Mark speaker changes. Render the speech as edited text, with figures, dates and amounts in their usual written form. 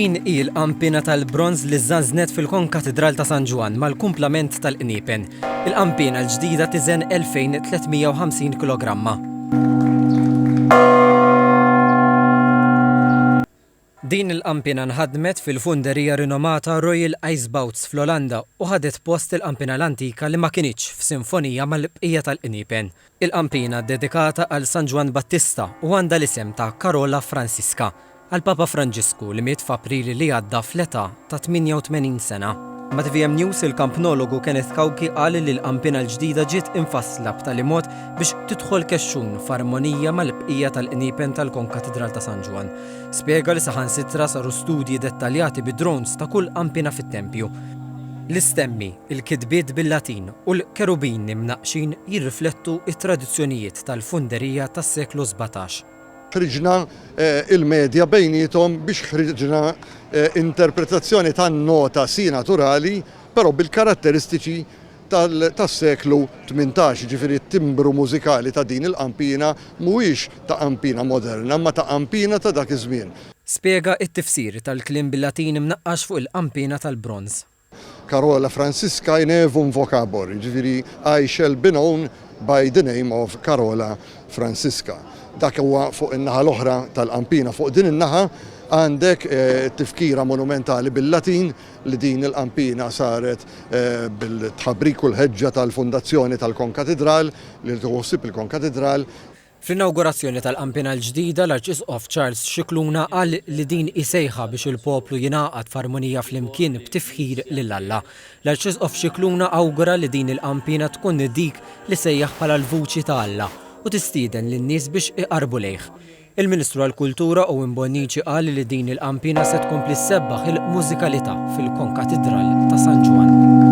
Speaker 1: Din hi l-qanpiena tal-bronż li żżanżnet fil-Konkatidral ta' San Ġwann mal-kumplament tal-qniepen. Il-qanpiena l-ġdida tiżen 2,350 kilogramma. Din il-qanpiena nħadmet fil-funderija rinomata Royal Eijsbouts fl-Olanda u ħadet post il-qanpiena l-antika li ma kinitx f'sinfonija mal-bqija tal-qniepen. Il-qanpiena ddedikata għal San Ġwann Battista u għandha l-isem ta' Carola Francisca. Għall-Papa Franġisku li miet f'April li għadda fl-età ta' 88 sena. Ma' tvm News il-kampnologu Kenneth Cauchi qal li l-qanpiena l-ġdida ġiet imfassla b'tali mod biex tidħol kexxun f'armonija mal-bqija tal-qniepen tal-Konkatidral ta' San Ġwann. Spjega li saħansitra saru studji dettaljati bi drones ta' kull qanpiena fit-tempju. L-istemmi, il-kitbiet bil-Latin u l-kerubini mnaqqxin jirriflettu t-tradizzjonijiet tal-funderija tas-seklu 17.
Speaker 2: Ħriġna il-medja bejniethom biex ħriġna interpretazzjoni tan-nota si naturali però bil-karatteristiċi tas-seklu 18, jiġifieri t-timbru mużikali ta' din il-qanpiena mhuwiex ta' qanpiena moderna imma ta' qanpiena ta' dak iż-żmien.
Speaker 1: Spjega t-tifsir tal-kliem bil-Latin imnaqqax fuq il-qanpiena tal-bronż.
Speaker 2: Carola Francisca in evum vocabor, jiġifieri I shall be known by the name of Carola Francisca. Dak huwa fuq in-naħa l-oħra tal-qanpiena. Fuq din in-naħa għandek tifkira monumentali bil-Latin li din il-qanpiena saret bil-tħabrik u l-ħeġġa tal-fundazzjoni tal-Konkatidral, li tieħu ħsieb il-Konkatidral.
Speaker 1: Fl-inawgurazzjoni tal-qanpiena l-ġdida, l-Arċisqof Charles Scicluna qal li din hi sejħa biex il-poplu jingħaqad f'armonija flimkien b'tifħir lil Alla. L-Arċisqof Scicluna awgura li din il-qanpiena tkun dik li sejjaħ bħala l-vuċi ta' Alla u tistieden lin-nies biex iqarrbu lejh. Il-Ministru għall-Kultura Owen Bonnici qal li din il-qanpiena se tkompli ssebbaħ il-mużikalità fil-Konkatidral ta' San Ġwann.